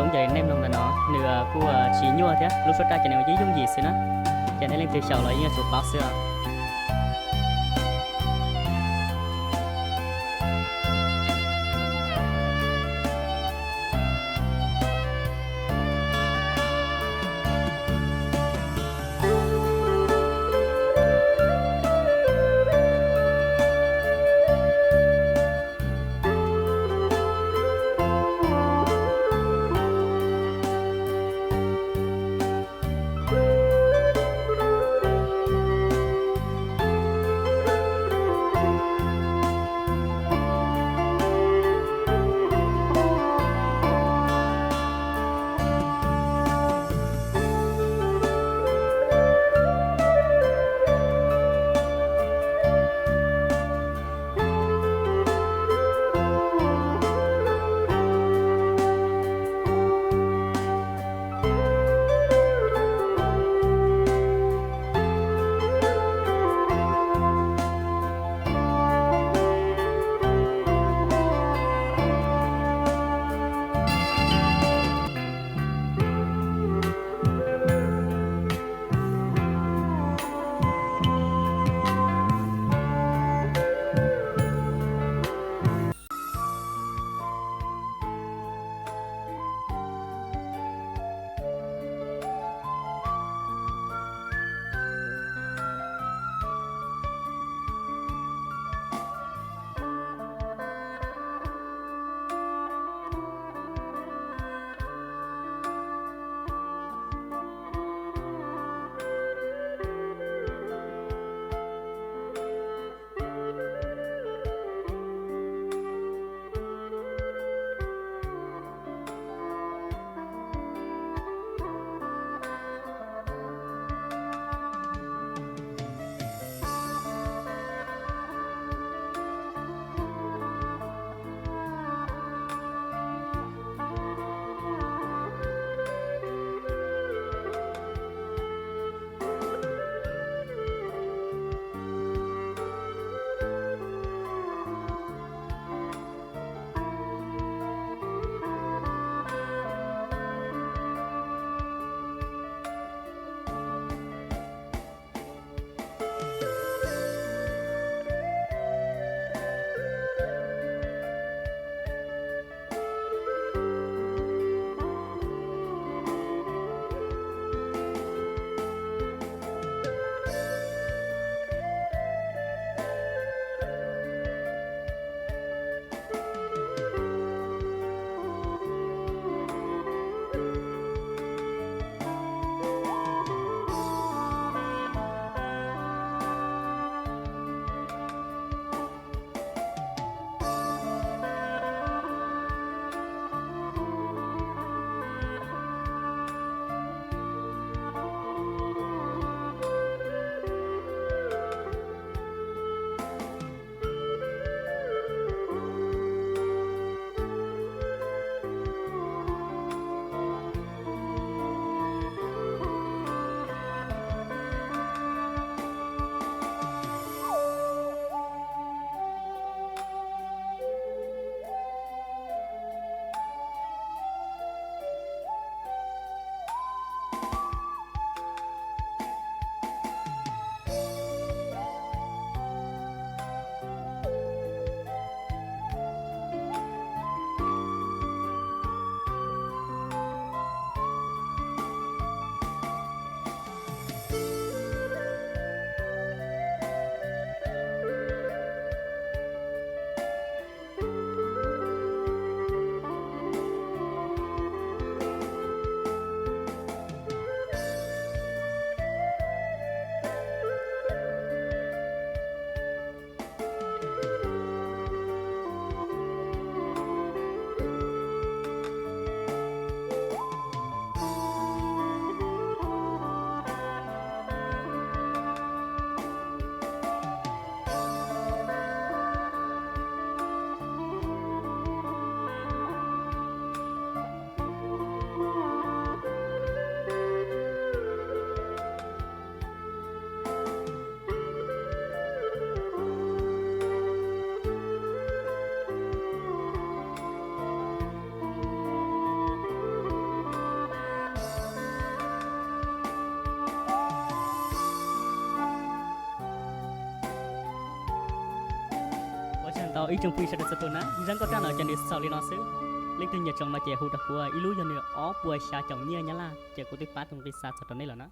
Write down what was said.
Cov nej mloog ntawm no nws kuj tsis nyuaj thiab, lub suab raj ces nws yeej yooj yim xwb na. Ces nej leej twg xyaum los yeej yuav tsum paub xwb os. Tau ib tsoom phooj ywg sawv daws txhua tus na, zaj nkauj raj no ces nws xaus li no xwb. Leej twg nyiam tsoom no ces hu rau kuv, ib lub yog nws ob puas xya caum nyiaj Nyab Laj, ces kuv twb pab tus nqi xa txog rau nej lawm na.